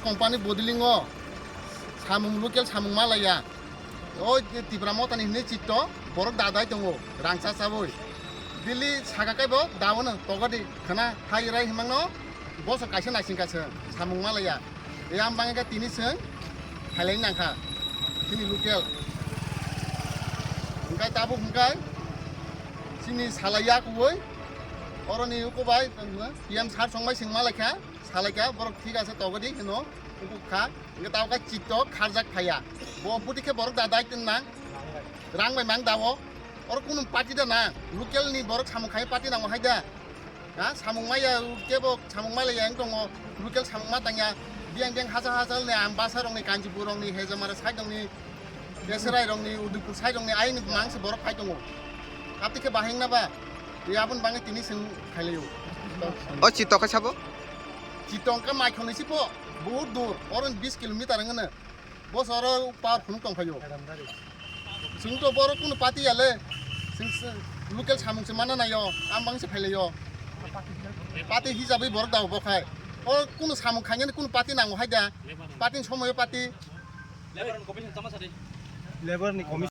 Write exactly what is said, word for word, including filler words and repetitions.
Company bodeling o samung local samung malaya. O Tipra Motha ni hinwi chitto borok dadai tongo rang cha chabwi. Delhi saka kai bo daono togodi khana hai rai himangno boso kaisa naising kaisa samung malaya. Yang bangkha tini chwng khailai nangkha chini local. Hingkai tabuk hingkai chini salai yakuwi oroni ukobai P M sir songbai singma laikha, salaikha borok thik ase togodi hino ukukha. Hingke tabuk chitto kharjak phaiya. Bo puti khe borok da dai tin nang rang bai mang dawo. Oro kunu party da nang local ni borok samung khai party nango hai da. Ha, samung maya kebo samung maya yang tongo, local samung ma tangya, biang biang hachal hachal ni Ambasa rok ni, Kanchipur rok ni, Hejamara side rok ni, Keserai rok ni, Udaipur side rok ni, aini mang se borok phai tongo. Abti khe bahing na ba, ya abon bangni tini seng khailai o. O chitto khe sabo? Chitto wngkha Maikhong ni sipo, bahut dur, oro bis kilometer wngkha na. Boso oro power phunuk tong phaio. Chwng to borok kunu party ya le. Chwng se local samung se mana naio, ang bang se phailaio. Party hisabwi borok dao bo khai. O kunu samung khainani kunu party nango hai da. Party ni somoyo party. Labour ni commission tama sadi. Labour ni commission.